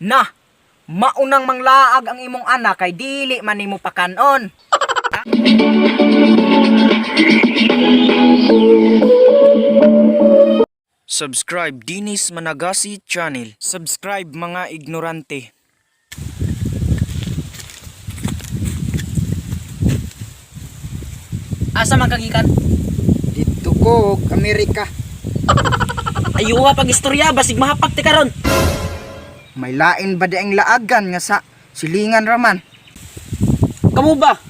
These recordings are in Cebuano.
Na, maunang manglaag ang imong anak kay dili man nimo pakanon. Subscribe Dinis Managasi Channel. Subscribe, mga ignorante. Asa man kagikan? Dito ko og Amerika. Ayuha pag istorya basig mahapak ti karon. May lain ba di ang laagan nga sa silingan raman? Kamo ba?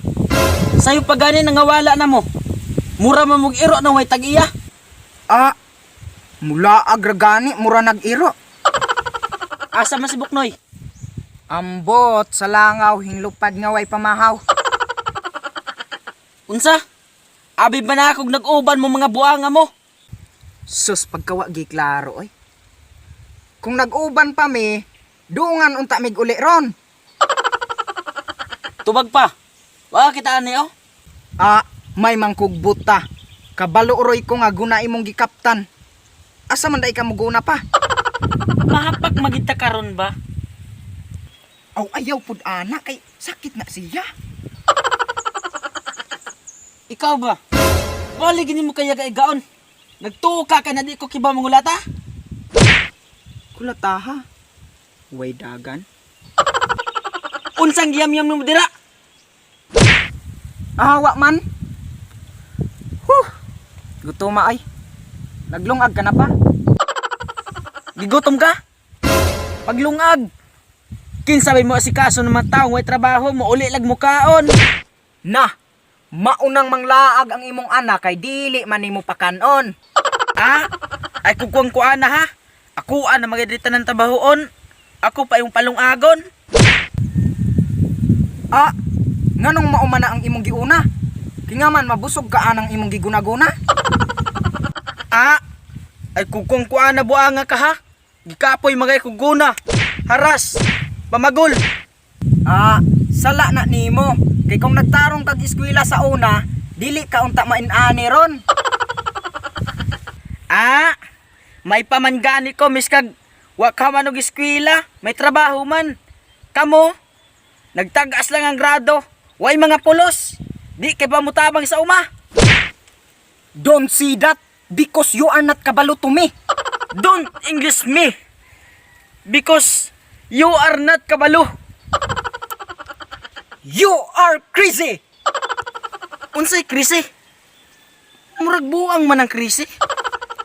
Sayo pa gani nangawala na mo. Mura man mog iro na way tag-iya. Ah, mulaag ra gani mura nag-iro. Asa man si Buknoy? Ambot sa langaw hinlupad nga way pamahaw. Unsa? Abi ba na akong nag-uban mo mga buanga mo? Sus, pagkawa gi klaro oy. Kung nag-uban pa mi, duungan unta mig uli ron. Tubag pa. Wa kita ani oh. Ah, may mangkog buta. Kabalo roy ko nga guna imong gikaptan. Asa man dai ka muguna pa? Mahapak magita karon ba? Aw, ayaw pud ana kay sakit na siya. Ikaw ba? Wali gini mo kaya kaigaon. Nagtuo ka na di ko kiba mangulata? Kulataha. Way dagan. Unsang giyam-yam mo dira? Awa man. Huh. Gutuma ay. Naglungag ka na pa. Gigutom ka? Paglungag. Kinsa bay mo asikaso ng mga taong way trabaho mo uli lag mukaon. Na, maunang manglaag ang imong anak kay dili man nimo pakanon. Ah, ay kukuang kuan na ha. Ako ana magdita ng trabahoon. Ako pa yung palungagon. Ah, nganong mauma na ang imong giuna? Kingaman mabusog ka anang imong gigunaguna? Ah, ay kukuang kuan na buanga ka ha. Gikapoy magay kuguna. Haras, pamagol. Ah, sala na nimo. Kay kung nagtarong kag eskwela sa una, dili ka unta main-ani ron. Ah, may pamanggani ko miskag wa ka man og eskwela, may trabaho man. Kamo, nagtag-as lang ang grado, way mga pulos. Di kay pamutabang sa uma. Don't see that because you are not kabalo to me. Don't English me because you are not kabalo. You are crazy. Unsay krisi? Murag buang man ang krisi.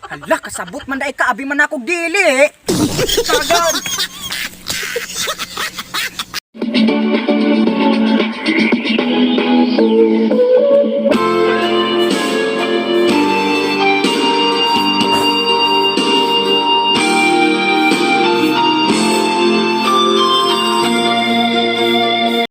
Hala, kasabot man dai ka abi man ako dili. Eh. Tagad!